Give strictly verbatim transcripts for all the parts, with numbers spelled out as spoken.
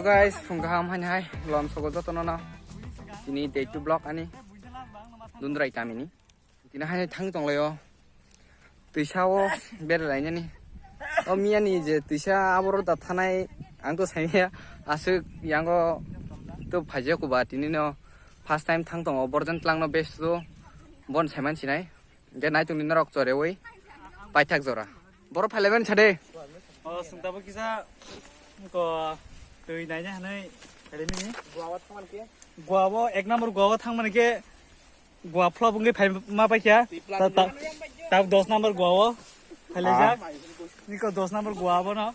Guys, phung kaham haini hai lom sogo jotono no. Tini day two vlog ani Dundrai kamini. Tini hai thang tonglaio. Twisa o bera lainani. O miyani je twisa aboro da thanai ang to saimaya aswk yango to phaijak kuba tini no first time thang tongo borjan tlangno best to bon saiman sinai. Hingke naitung ni norok chorewi paithak jora. Borok phailaimani sade. O, sung tabuk kisa ko twi naina hinwi phailai mini. Goa o ek number Goa o thangmani khe Goa flop wngwi phai ma paikha. Ta, ta, ta dos number Goa o phailaijak. Niko dos number Goa bono.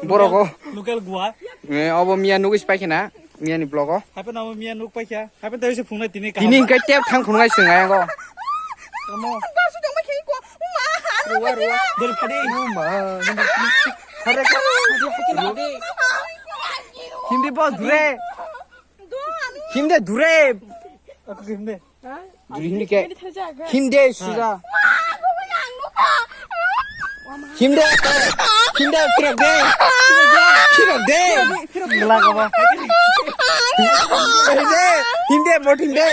Borok o. Local Goa. Eh, obo miya nugwi se paikha na, miya ni vlog o. Hape nabo miya nuk paikha. Hape tawi se phungnai tini kaham. Tini hingke tep thang phungnai se ngai ango. Tamo. Ruwa, ruwa. Dori phadi. Uma. Hare ka. Hindi bo dure. Hindi dure. Aku hindi. Duri hindi ke. Hindi suja. Hindi. Hindi pirak de. Pirak de. Gela gaba. Hindi. Hindi bot hindi.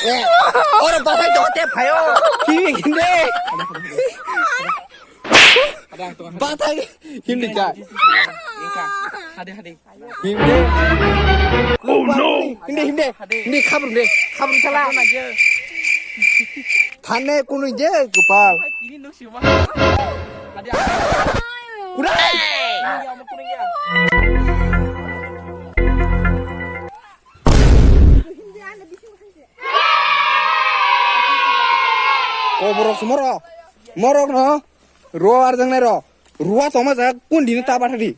Eh, oro batai dote phayo. Hindi hindi. Batai hindi ka. Hade hade. Himde. Oh no! Himde, himde. Himde, khabrum de. Khabrum sala. Thane kunu je, kupal. Kura. Koborok sumoro. Morok no. Ro arjang nai ro. Ruwa tongma jaga kun dini ta bathadi.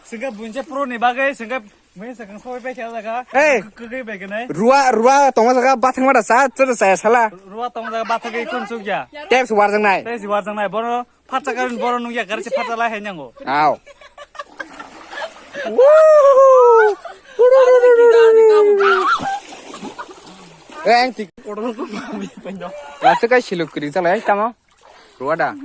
Sengkhe bunje pro ni bagwi sengkhe mui sakang soi pai khe jaga. Hey! Kwgwi bai gwnai. Ruwa, ruwa tongma jaga bathang mada sa, chada saya sala. Ruwa tongma jaga bathagwi kun sukya. Taps warjang nai. Taps warjang nai. Bono phatsa karon bono nungya gari se phatsa lai hai nango. Aw. Woo! Eh, ang tik. Kotorno ko mami pendo. Rasa kai siluk kiri chala, eh, tamo. Ruwa da.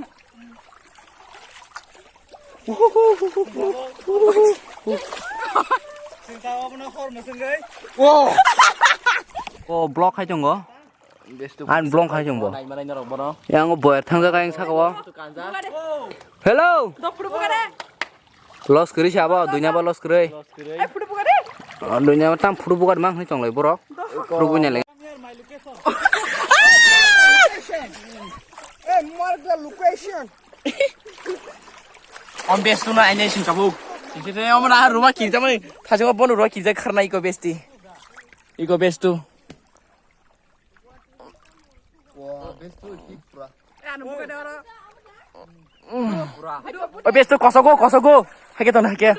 Wow. Ko block hai tongo. An block hai tongo. Yang boy thangjak ang saka o. Hello. Loss kwrwi se abo, duina bo loss kwrwi. Loss kwrwi. Oh, duina bo tam phuru bugar mang hwnwi tonglai borok. Phuru buina le. Hey, mark the location. Om bestu na aine sing tabuk. Sisi te om na ruwa kirja mani. Thajo bon ruwa kirja kharna iko besti. Iko bestu. Wow, bestu hit pura. Oi, bestu kosogo, kosogo. Hake ton hake.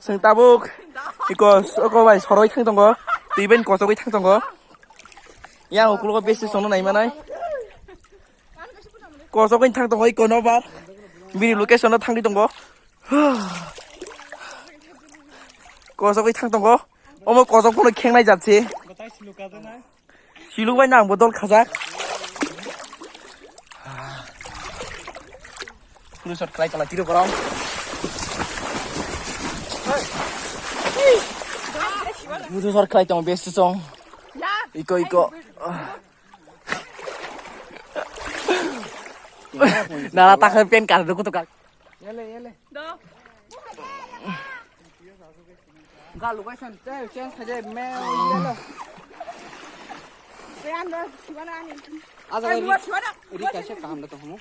Seng tabuk. Iko, oko bai soroi thang tongo. Twi ben kosogoi thang tongo. Yang ukulogo bestu songno nai manai. Kosogoi thang tongo, iko no bar. Bini location no thangwi tongo. Kosogoi thang tongo. Omo kosok phano khengnai jat se. Siluk bai nang bodol khajak. Photo shot khlai tala tiro borok. Photo shot khlai tong best song. Iko iko. Nara takhe pen kar duku to kar. Yale yale. Ga location change khaje me yellow. Aja ri kaise kaham da tongmo.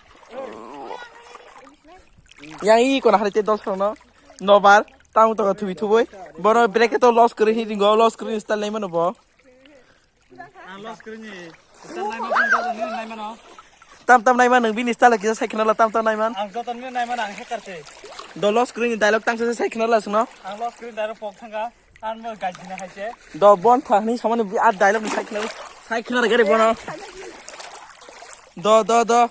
Yang i kona hari te dol song no. Nobar tang to thubi thuboi. Bono break to loss kri hi ringo loss kri style nai mano bo. Ang loss kwrwini style naima phone joto nini naimano. Tam tam naima nwng bini style kisa sai khna la tam tam naima. Ang joto nini naimano ang hacker se. Do loss kwrwini dialogue tangsa sai khna la sino. Ang loss kwrwini dialogue pok thangka. Ang mo gajina hai se. Do bon thani samani a dialogue ni sai khna sai khna gari bono. Do do do.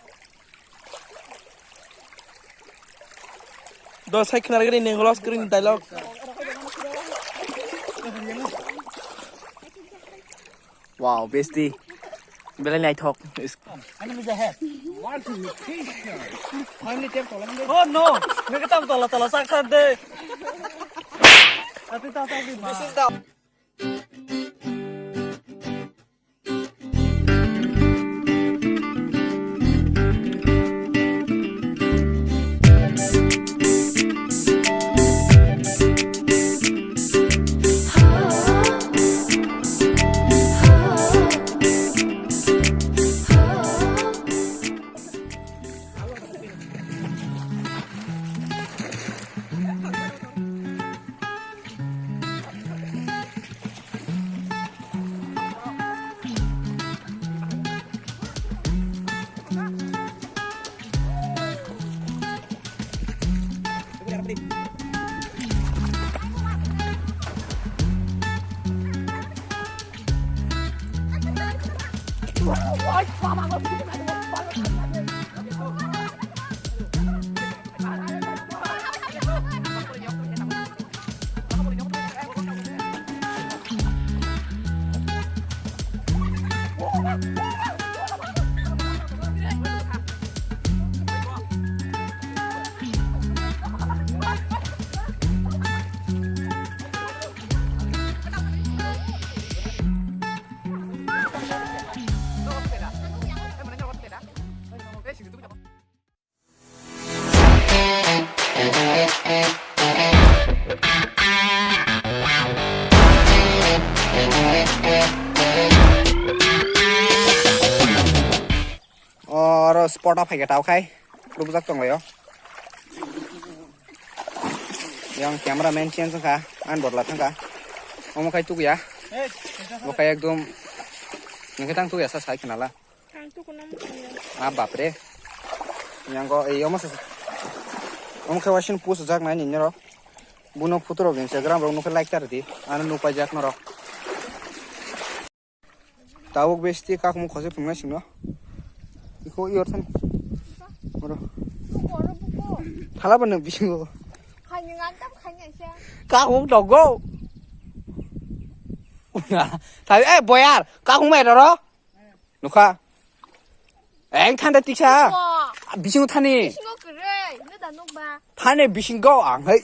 Do sai khna gari neng loss kwrwini dialogue. Wow, bestie. Belai naithok. Oh no! Nang tam tola tola sak sak de. Ati ta ta di ma. O, oro spot o phaikha tao khai. Rubjak tonglaio. Yang camera man change wngkha. Ang bodla thangkha. Omo khai tukya. Bo khai ekdom. Nangkhe tang tukya sa sai khnala. Ang tuku nang mukha ya. Ah, bapre. Yang go, eh, omo sa. Omo khai wasin post jak nai ni nero. Buno photo rok Instagram rok nukhe like tar di. Ano nupai jak norok. Tabuk besti kakmung khose phunuknai singno. Iko iyor than. Oro. Thala bano bisingo. Kakmung dogo. Thabi, eh, boyar, kakmung mai roro. Nukha. Eng thanda tiksa. Bisingo thani. Bisingo kwrwi, nw da nukba. Thani bisingo ang hai.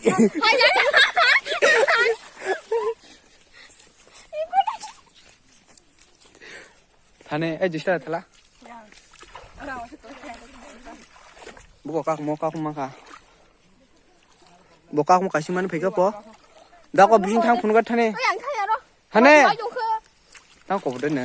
Thani, eh, jista thala. Buko kak mo kak mangkha. Bo kak mo kaisa mani phaikha po. Dako bising thang phunukha thani. Oy, ang thaya ro. Hane. Oy, oy, oy. Tang kobodai ne.